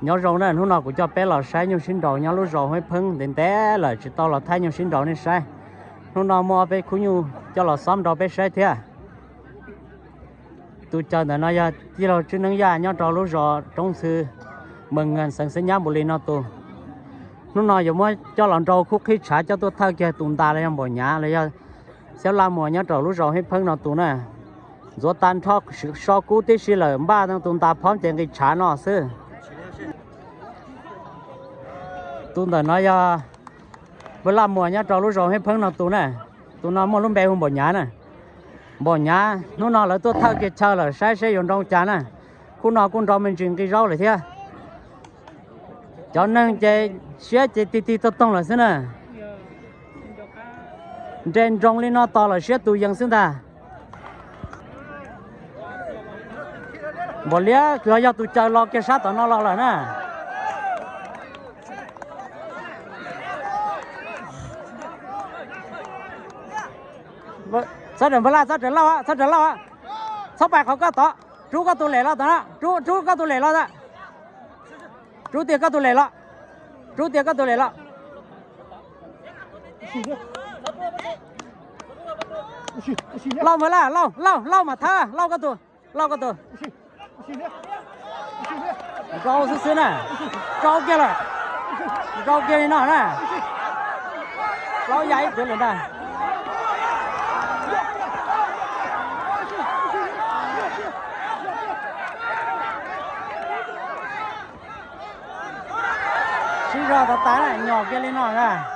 Nyob zoo na, hnub no kuv coj peb los saib nyuj sib nraus nyob lub zos Huab Pheeb ntev ntev lawm tsis tau los thaij nyuj sib nraus nej saib. Hnub no muaj ob peb khub nyuj coj los xob nrau peb saib thiab. Tus caw ntawm no yog tij laug Tswb Neeb Yaj nyob rau lub zos Roob Ntxhw, Mees Ngas, xeev Xeeb Nyab Npus Lis no tus. Hnub no yuav muab coj los nrau khub qhib tshav coj tuaj thawj kiag tus ntas los yog npaum nyav los yog Xyob Laj Muas nyob rau lub zos Huab Pheeb no tus na. Ntxuav tag nrho so kub tib si lawm npaj tus ntas phob ces nqis tshav no xwb. Tus ntawm no yog Npawg Laj Muas nyob rau lub zos Huab Pheeb no tus na. Tus no muaj lub npe hu npaum nyav na. Npaum nyav hnub no lawv tuaj thawj kiag chaw lawm saib seb yuav nrau cas na. Khub no kuj nrau me ntsis nqi zaub lawm thiab. Cov neeg ces siab ces tig tig toog toog lawm xwb na. Nres nroos li no tos lawm siab tus yees xwb ntag. Npaum liab los yog tus caw los kiag sab tom no los lawm na. Txhob raws Npawg Laj, txhob raws Lauj, txhob raws Lauj. Txhob pais qhov koj tod, rub koj tus lem los tod na, rub, rub koj tus lem los. Rub tiag koj tus lem los. Rub tiag koj tus lem los. Lauj Npawg Laj, Lauj, Lauj, Lauj mas thawb, Lauj koj tus, Lauj koj tus. Nrau xwb xwb na. Nrau kiag lawm. Nrau kiag li no na. Plaub ya ib puas lawm ntag. Sib zog tas tas na, nyom kiag li no na.